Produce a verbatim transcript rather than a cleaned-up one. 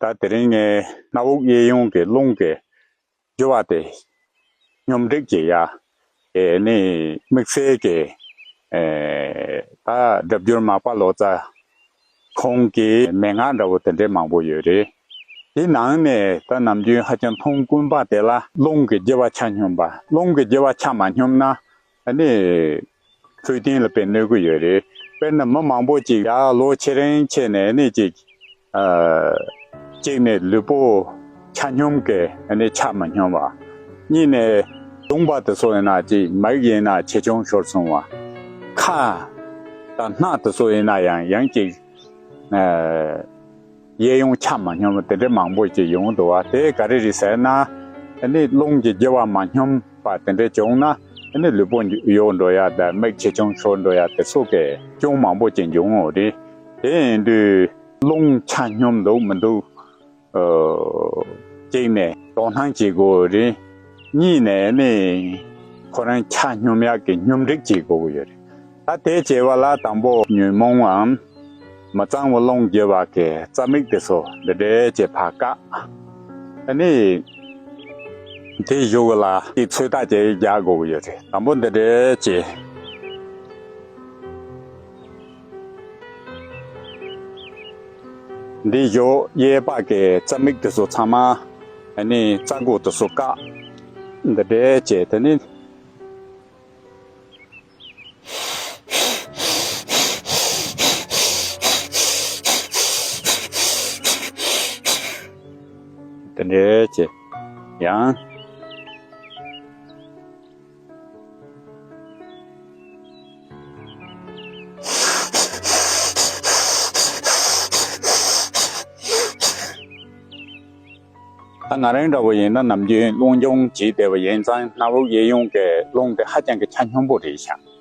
ད་དེ་རིང་ངས་སྣ་བུག་གཡས་གཡོན་གྱི་རླུང་གི་རྒྱུ་བ་དེ་སྙོམས་སྒྲིག་བྱེད་ཡ། ཨེ་ནི་དམིགས་བསལ་གྱི་ཨེ་ད་སྒྲ་བསྒྱུར་མར་པ་ལོ་ཙཱ་ཁོང་གི་མན་ངག་འདྲ་བོ་དེ་འདྲའི་མང་པོ་ཡོད་རེད། དེ་ནང་ནས་ད་ནམ་རྒྱུན་ཧ་ཅང་མཐོང་དཀོན་པ་དེ་ལ་རླུང་གི་རྒྱུ་བ་ཆ་སྙོམས་པ། རླུང་གི་རྒྱུ་བ་ཆ་མ་སྙོམས་ན་ཨ་ནི་འཕྲོད་བསྟེན་ལ་དཔེ་གནོད་ཀྱི་ཡོད་རེད། དཔེར་ན་མི་མང་པོ་ཅིག་ཡར་ལོ་ཆེ་རིང་ཕྱིན་ནས་ཨ་ནི་ཅིག་ཨ་གཅིག་ནས་ལུས་པོ་ཆ་སྙོམས་ཀྱི་ཨ་ནི་ཆ་མ་སྙོམས་པ། གཉིས་ནས་གདོང་པ་དེ་ཚོ་ཡིན་ན་ཅིག་མིག་ཡིན་ན་ཆེ་ཆུང་ཤོར་སོང་བ། ཁ་དང་སྣ་དེ་ཚོ་ཡིན་ན་ཡང་ཡང་ཅིག་ཨ་གཡས་གཡོན་ཆ་མ་སྙོམས་པ་དེ་འདྲ་མང་པོ་ཅིག་ཡོང་འདུག་བ། དེ་ག་རེ་རེད་ཟེར་ན་ཨ་ནི་རླུང་གི་རྒྱུ་བ་མ་སྙོམས་པ་དེ་འདྲ་བྱུང་ན་ཨ་ནི་ལུས་པོ་གཡོ་འགྲོ་ཡ་དང་མིག་ཆེ་ཆུང་ཤོར་འགྲོ་ཡ་དེ་ཚོ་གི་རྐྱེན་མང་པོ་ཅིག་འབྱུང་ངོ་རེད། དེ་ཡིན་དུས་རླུང་ཆ་སྙོམས་འདུག་མི་འདུག་ཨ་གཅིག་ནས་དོ་སྣང་བྱེད་དགོས་རེད། གཉིས་ནས་ནི་ཁོ་རང་ཆ་སྙོམས་ཡག་གི་སྙོམས་སྒྲིག་བྱེད་དགོས་ཀྱི་ཡོད་རེད། ད་དེ་བྱེད་པ་ལ་དང་པོ་ཉོན་མོངས་པའམ་མི་གཙང་བའི་རླུང་རྒྱུ་བ་གི་རྩ་མིག་དེ་ཚོ་འདི་འདྲའི་བྱས་ཕར་བཀག་ཨ་ནི་དེ་བཞུགས་ལ་དེ་ཚོད་ལྟ་བྱེད་རྒྱག་དགོས་ཀྱི་ཡོད་རེད། དང་པོ་འདི་འདྲའི་བྱས། འདི་བཞུགས་གཡས་པ་གི་རྩ་མིག་དེ་ཚོ་ཚང་མ་ཨ་ནི་རྩ་སྒོ་དེ་ཚོ་བཀག་འདི་འདྲའི་བྱས། དེ་ནི་དེ་འདྲའི་བྱས། ཡང་། ད་ང་རང་འདྲ་བོ་ཡིན་ན་ནམ་རྒྱུན་རླུང་སྦྱོང་བྱེད་བསྡད་པ་ཡིན་ཙང་སྣ་བུག་གཡས་གཡོན་གྱི་རླུང་དེ་ཧ་ཅང་གི་ཆ་སྙོམས་པོ་རེད་ཤག